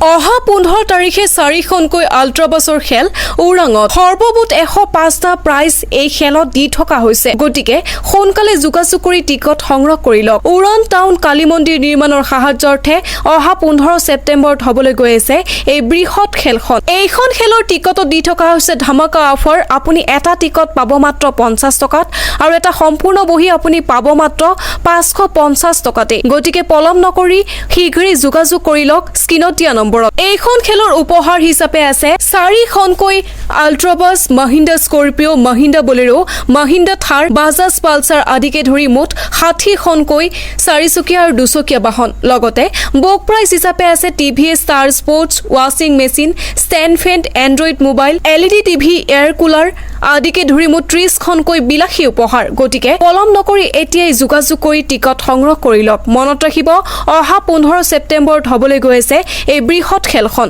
অহা 15 তাৰিখে চাৰিখনকৈ আল্ট্ৰাবাছৰ খেল ওৰাঙত। সৰ্বমুঠ 105টা প্ৰাইজ এই খেলত দি থকা হৈছে। গতিকে সোনকালে যোগাযোগ কৰি টিকট সংগ্ৰহ কৰি লওক। ওৰাং টাউন কালী মন্দিৰ নিৰ্মাণৰ সাহায্যাৰ্থে অহা 15 ছেপ্টেম্বৰত হ'বলৈ গৈ আছে এই বৃহৎ খেলখন। এইখন খেলৰ টিকটত দি থকা হৈছে ধামাকা অফাৰ। আপুনি এটা টিকট পাব মাত্ৰ 50 টকাত আৰু এটা সম্পূৰ্ণ বহি আপুনি পাব মাত্ৰ 550 টকাতে। গতিকে পলম নকৰি শীঘ্ৰেই যোগাযোগ কৰি লওক স্ক্ৰীণত দিয়া নম্বৰত। এইখন খেলৰ উপহাৰ হিচাপে আছে চাৰিখনকৈ আল্ট্ৰাবাছ, মহিন্দ্ৰা স্কৰপিঅ', মহিন্দ্ৰা বলেৰো, মহিন্দ্ৰা থাৰ, বাজাজ পালচাৰ আদিকে ধৰি মুঠ 60খনকৈ চাৰিচকীয়া আৰু দুচকীয়া বাহন। লগতে বুক প্ৰাইজ হিচাপে আছে টিভি ষ্টাৰ স্পৰ্টছ, ৱাশ্বিং machine, stand fan, Android mobile, LED TV, air cooler আদিকে ধৰি মুঠ 30খনকৈ বিলাসী উপহাৰ। গতিকে পলম নকৰি এতিয়াই যোগাযোগ কৰি টিকট সংগ্ৰহ কৰি লওক। মনত ৰাখিব, অহা 15 ছেপ্টেম্বৰত হ'বলৈ গৈ আছে এই বৃহৎ খেলখন।